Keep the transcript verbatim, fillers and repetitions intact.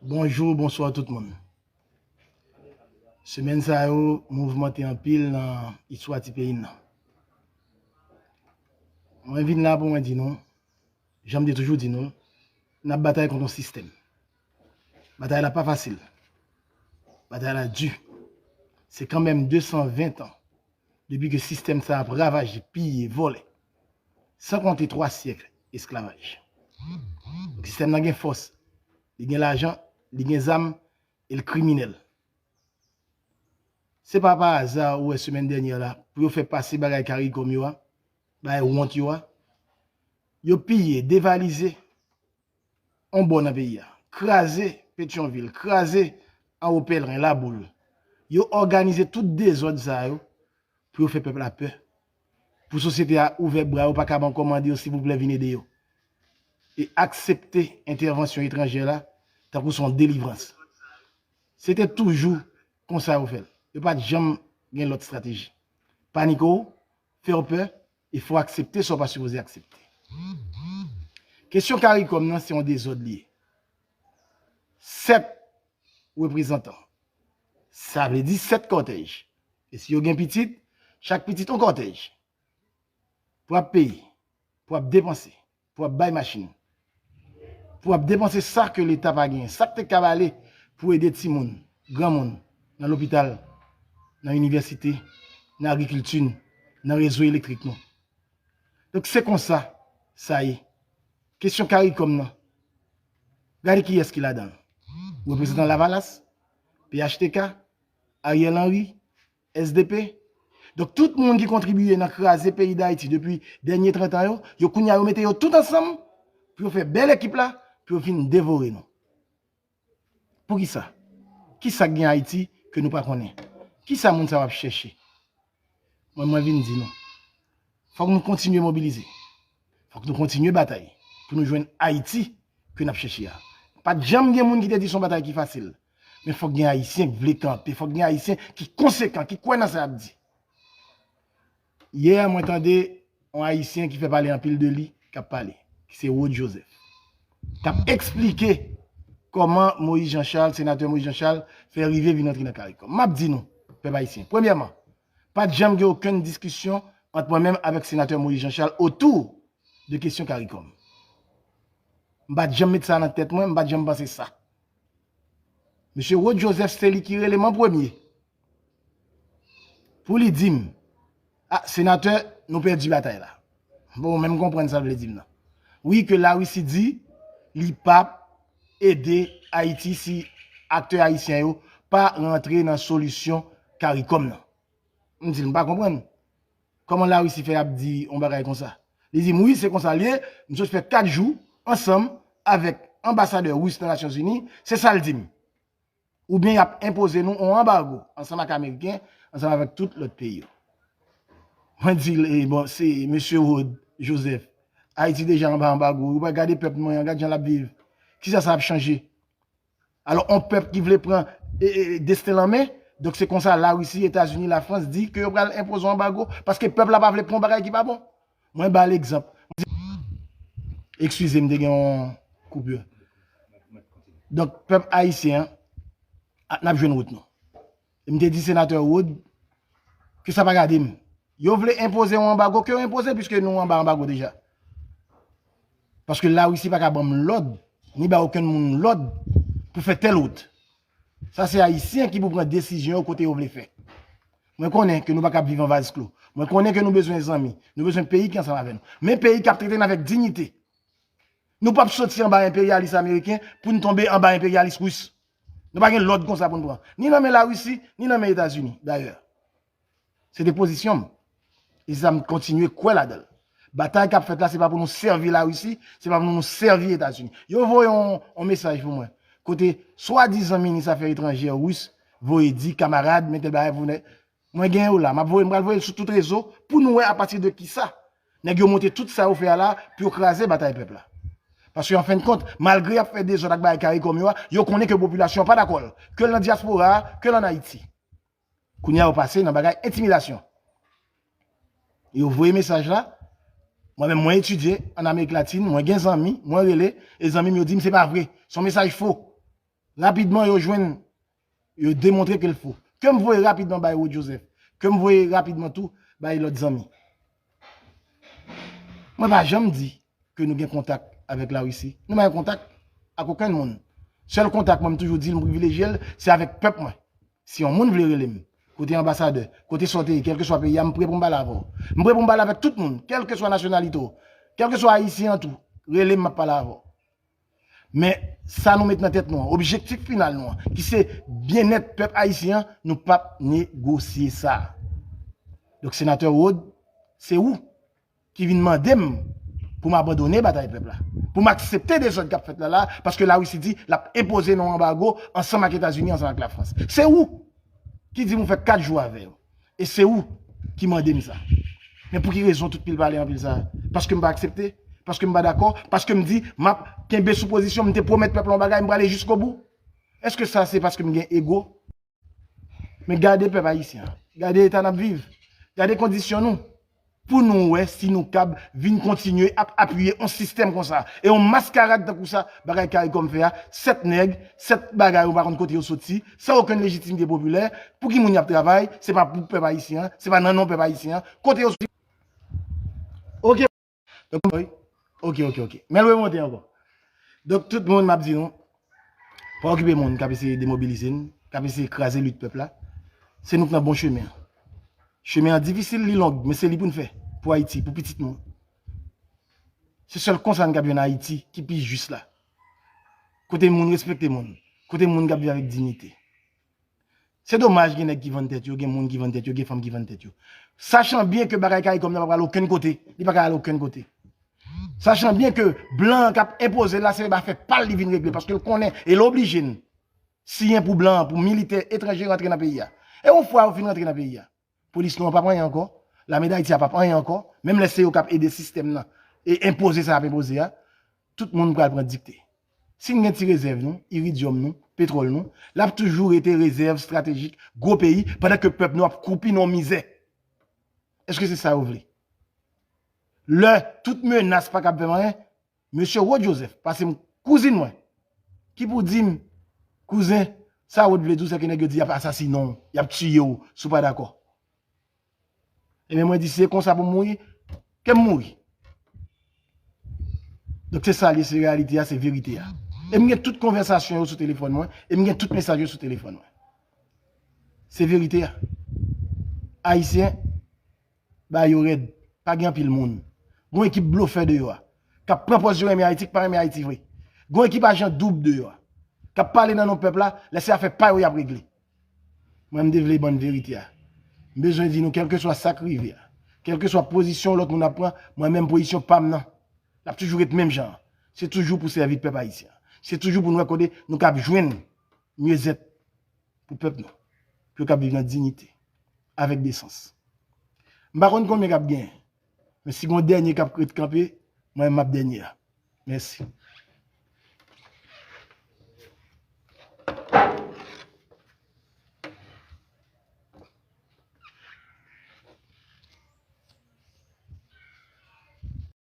Bonjou, bonswa tout moun. Semèn sa yo mouvmante anpil nan istwa ti peyi n nan. Mwen vin la pou mwen di nou, jan m te toujou di nou, n ap batay kont yon sistèm. Batay la pa fasil. Batay la di. Se kanmenm de san ven tan depi ke sistèm sa ap ravaje, piye, vòlè, san konte twa syèk esklavaj. Donk, sistèm nan gen fòs, li gen lajan, li gen zam, e l kriminèl. Se pa pa aza ou wè semèn dènyè la, pou yo fè pase bagay CARICOM yo a, bagay wont yo a, yo piye, devalize yon bò nan peyi a, kraze Petyonvil, kraze Anwo Pèlren, Laboul. Yo òganize tout dezòd sa yo pou yo fè pèp la pè. Pou sosyete a ouvè bra yo, pa ka ban kòmande yo, silvouplè, vin ede yo. E aksepte entèvansyon etranjè la tankou se yon delivrans. Se te toujou konsa yo fè l. Yo pa t janm gen lòt estrateji. Panike w, fè w pè, e fè w aksepte sa w pa sipoze aksepte. Kesyon CARICOM nan se yon dezòd li ye. Sèt reprezantan. Sa vle di sèt kòtèj. E si yo gen pitit, chak pitit yon kòtèj. Pou ap peye, pou ap depanse, pou ap bay machin, pou ap depanse sa ke Leta pa genyen, sa k te kab ale pou ede timoun, granmoun, nan lopital, nan inivèsite, nan agrikilti n, nan rezo elektrik nou. Donk, se konsa sa ye. Kesyon CARICOM nan, gade kiyès ki ladan l. Reprezantan Lavalas, P H T K, Ariel Henry, S D P. Donk, tout moun ki kontribiye nan kraze peyi Dayiti depi dènye trant an yo, yo kounye a yo mete yo tout ansanm pou yo fè bèl ekip la, pou yo vin devore nou. Poukisa? Kisa k gen Ayiti ke nou pa konnen? Kisa moun sa yo ap chèche? Mwen, mwen vin di nou, fòk nou kontinye mobilize. Fòk nou kontinye batay pou nou jwenn Ayiti ke n ap chèche a. Pa t janm gen moun ki te di se yon batay ki fasil. Men fòk gen Ayisyen k vle kanpe, fòk gen Ayisyen ki konsekan, ki kwè nan sa y ap di. Yè, mwen tande yon Ayisyen ki fè pale anpil de li, k ap pale, ki se Rod Joseph, k ap eksplike kòman Moïse Jean Charles, senatè Moïse Jean Charles, fè rive vin antre nan CARICOM. M ap di nou, pèp ayisyen, premyèman, pa t janm gen okenn diskisyon ant mwen menm avèk senatè Moïse Jean Charles otou de kesyon CARICOM. M pa t janm met sa nan tèt mwen, m pa t janm panse sa. Mesye Rod Joseph se li ki rele m an premye pou li di m, "A, senatè, nou pèdi batay la." Bon, menm konprann sa l vle di m nan. Wi, ke Larisi di li p ap ede Ayiti si aktè ayisyen yo pa rantre nan solisyon CARICOM nan. M di l, "M pa konprann. Kòman Larisi fè ap di yon bagay konsa?" Li di m, "Wi, se konsa l ye. M sot fè kat jou ansanm avèk anbasadè ris nan Nasyonzini. Se sa l di m. Oubyen y ap enpoze nou yon anbago ansanm ak Ameriken, ansanm avèk tout lòt peyi yo." Mwen di l, "E bon, se mesye Rod Joseph. Ayiti deja anba anbago. Ou pa gade pèp mwen an, gad jan l ap viv. Kisa sa ap chanje?" Alò, yon pèp ki vle pran, e, e, desten l an men, donk se konsa Larisi, Etazini, Lafrans di ke yo pral enpoze yon anbago, paske pèp la pa vle pran yon bagay ki pa bon. Mwen ba l egzanp. Eskize m, te gen yon koupure. Donk, pèp ayisyen an, a, n ap jwenn wout nou. E m te di senatè Rod ke sa pa gade m. Yo vle enpoze yon anbago, ke yo enpoze, piske nou anba anbago deja. Paske Larisi pa ka ban m lòd, ni ba okenn moun lòd pou fè tèl wout. Sa se Ayisyen ki pou pran desizyon yo kote yo vle fè. Mwen konnen ke nou pa ka ap viv an vaz klo. Mwen konnen ke nou bezwen zanmi, nou bezwen peyi ki ansanm avè nou. Men peyi k ap trete n avèk diyite. Nou p ap soti anba enperyalis ameriken pou n tonbe anba enperyalis ris. Nou pa gen lòd konsa pou n pran. Ni nan men Larisi, ni nan men Etazini, dayè. Se te pozisyon m. E se sa m kontinye kwè ladan l. Batay k ap fèt la, se pa pou nou sèvi Larisi, se pa pou nou sèvi Etazini. Yo voye yon, yon mesaj pou mwen. Kote swadizan minis afè etranjè ris voye di kamarad, men tèl bagay pou nèg. Mwen gen yo la, m ap voye, m pral voye l sou tout rezo pou nou wè apati de kisa nèg yo monte tout sa yo fè a la pou yo kraze batay pèp la. Paske an fen de kont, malgre y ap fè dezòd ak bagay CARICOM yo a, yo konnen ke popilasyon an pa dakò l, ke l nan dyaspora a, ke l ann Ayiti. Kounye a yo pase nan bagay entimidasyon. Yo voye mesaj la. Mwen menm, mwen etidye ann Amerik Latin, mwen gen zanmi, mwen rele, e zanmi m yo di m se pa vre. Se yon mesaj fo. Rapidman, yo jwenn, yo demontre ke l fo. Ke m voye rapidman bay Rod Joseph. Ke m voye rapidman tou bay lòt zanmi. Mwen pa janm di ke nou gen kontak avèk Larisi. Nou pa gen kontak ak okenn moun. Sèl kontak mwen, m toujou di l, m privilejye l, se avèk pèp mwen. Si yon moun vle rele m, kote anbasadè, kote sa w te ye, kèlkeswa peyi a, m prè pou m pale avè w. M prè pou m pale avèk tout moun, kèlkeswa nasyonalite w, kèlkeswa ayisyen an tou, rele m, m ap pale avè w. Men sa nou met nan tèt nou an, objektif final nou an, ki se byennèt pèp ayisyen an, nou p ap negosye sa. Donk, senatè Rod, se ou ki vin mande m pou m abandone batay pèp la, pou m aksepte dezòd k ap fèt la la, paske Larisi di l ap enpoze nou anbago ansanm ak Etazini, ansanm ak Lafrans. Se ou ki di m ou fè kat jou avè yo. E se ou ki mande m sa. Men pou ki rezon tout pil pale anpil sa? Paske m pa aksepte? Paske m pa dakò? Paske m di m ap kenbe sou pozisyon, m te pwomèt pèp la yon bagay, m prale jiskobou? Èske sa se paske m gen ego? Men gade pèp ayisyen an. Gade eta n ap viv. Gade kondisyon nou. Pou nou wè si nou kab vin kontinye ap apiye yon sistèm konsa. E yon maskarad tankou sa, bagay Caricom fè a, sèt nèg, sèt bagay ou pa konn kote yo soti, san okenn lejitimite popilè. Pou ki moun y ap travay? Se pa pou pèp ayisyen an, se pa nan non pèp ayisyen an. Kote yo soti? Oke. Donk, wi. Oke, oke, oke. Men l remonte ankò. Donk, tout moun, m ap di nou, pa okipe moun k ap eseye demobilize n, k ap eseye kraze lit pèp la. Se nou k nan bon chemen an. Chemen an difisil, li long, men se li pou n fè. Pou Ayiti, pou pitit nou. Se sèl konsa n kab jwenn Ayiti ki pi jis la. Kote moun respekte moun. Kote moun k ap viv avèk diyite. Se domaj gen nèg ki vann tèt yo, gen moun ki vann tèt yo, gen fanm ki vann tèt yo. Sachan byen ke bagay Caricom nan pa pral okenn kote, li pa ka al okenn kote. Sachan byen ke blan an k ap enpoze l la, se afè pa l li vin regle, paske l konnen, e l oblije n siyen pou blan an, pou militè etranje rantre nan peyi a. E yon fwa yo fin rantre nan peyi a, polis nou an p ap anyen ankò, lame Dayiti a p ap anyen ankò, menm lè se yo k ap ede sistèm nan e enpoze sa y ap enpoze a, tout moun pral pran dikte. Si n gen ti rezèv nou, iridyòm nou, petwòl nou, l ap toujou rete rezèv estratejik gwo peyi, pandan ke pèp nou ap koupi nan yon mizè. Èske se sa yo vle? Lè tout menas pa kab fè m anyen, mesye Rod Joseph, pase m kouzin mwen, ki pou di m, kouzen, sa Rod vle di w, se ke nèg yo di y ap asasinen w, y ap tiye w, si w pa dakò. Ebyen, mwen di, si se konsa pou m mouri, ke m mouri. Donk, se sa l ye, se reyalite a, se verite a. E m gen tout konvèsasyon yo sou telefòn mwen, e m gen tout mesaj yo sou telefòn mwen. Se verite a. Ayisyen, ba yo rèd. Pa gen anpil moun. Gon ekip blofè deyò a, k ap pran pòz yo renmen Ayiti, k pa renmen Ayiti vre. Gon ekip ajan doub deyò a, k ap pale nan non pèp la, lè se afè pa yo y ap regle. Mwen, m te vle ban n verite a. M bezwen di nou, kèlkeswa sa k rive a, kèlkeswa pozisyon lòt moun ap pran, mwen menm pozisyon pa m nan, l ap toujou ret menm jan an. Se toujou pou sèvi pèp ayisyen an. Se toujou pou n wè kote nou kab jwenn myezèt pou pèp nou, pou yo kab viv nan diyite, avèk desans. M pa konn konbyen k ap genyen, men si gon dènye k ap ret kanpe, mwen menm m ap dènye a. Mèsi.